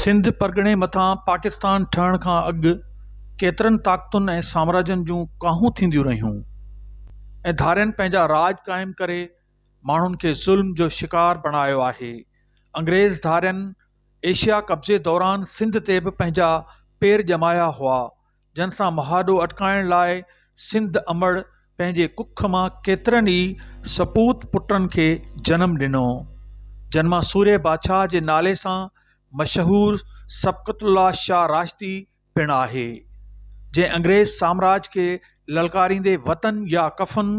سنڌ پرڳڻي مٿان پاڪستان ٺهڻ کان اڳ ڪيترن طاقتن ۽ سامراجن جون ڪاهون ٿينديون رهيون ۽ ڌارين پنهنجا راڄ قائم ڪري ماڻهن کي ظلم جو شڪار بڻايو آهي. انگريز ڌارين ايشيا قبضي دوران سنڌ تي به پنهنجا پير ڄمايا هئا جن سان مهاڏو اٽڪائڻ لاء سنڌ امڙ پنهنجي ڪک مان ڪيترن ئي سپوت پٽن کي جنم ڏنو، جن مان سورهيه بادشاهه جي نالي سان مشهور صبغت الله شاهه راشدي پڻ آهي، جنهن انگريز سامراج کي للڪاريندي وطن يا ڪفن،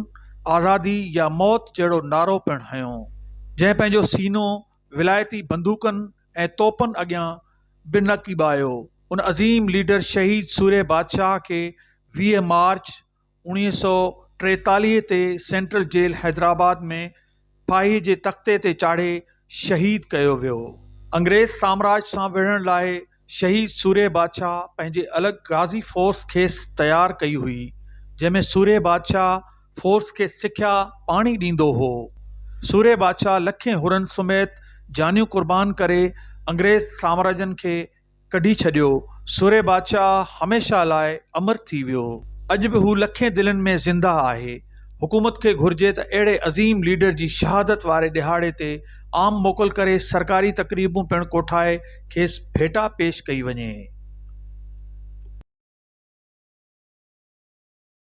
آزادي يا موت جهڙو نعرو پڻ هنيو، جنهن پنهنجو سينو ولايتي بندوقن ۽ توپن اڳيان به نه ڪيٻايو. ان عظيم ليڊر شهيد سورهيه بادشاهه کي 20 مارچ 1943 تي سينٽرل جيل حيدرآباد ۾ ڦاهي جي تختي تي چاڙهي شهيد ڪيو ويو. انگريز سامراج سان وڙهڻ لاء شهيد سورهيه بادشاهه پنهنجي الڳ غازي فورس کيس تيار ڪئي هئي، جنهن ۾ سورهيه بادشاهه فورس کي سکيا پاڻي ڏيندو هو. سورهيه بادشاهه لکين حرن سميت جانيون قربان ڪري انگريز سامراجن کي ڪڍي ڇڏيو. سورهيه بادشاهه هميشه لاء امر ٿي ويو. اڄ به هو لکين دلين ۾ زندهه آهي. حڪومت کي گهرجي ته اهڙي عظيم ليڊر جي شهادت واري ڏهاڙي تي عام موڪل ڪري سرڪاري تقريبون پڻ ڪوٺائي کيس ڀيٽا پيش ڪئي وڃي.